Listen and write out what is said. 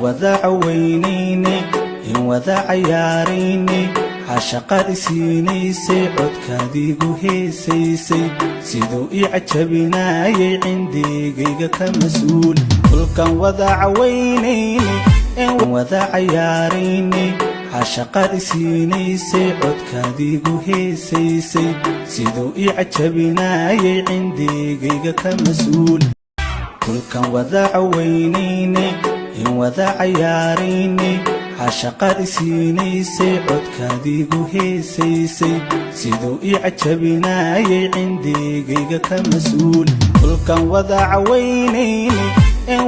Wada cawaynaynay, in wada cayaaraynay, caashaqaad isiinaysay, codkaadiigu heesaysay, siduu ii cajabinaayay cindigayga ka mas-uul. Kulkan wada cawaynaynay, in wada cayaaraynay, caashaqaad isiinaysay, codkaadiigu heesaysay, siduu ii cajabinaayay cindigayga ka mas-uul. Kulkan wada cawaynaynay, in wada cayaaraynay, caashaqaad isiinaysay, codkaadiigu heesaysay, siduu ii cajabinaayay cindigayga ka mas-uul. Kulkan wada cawaynaynay in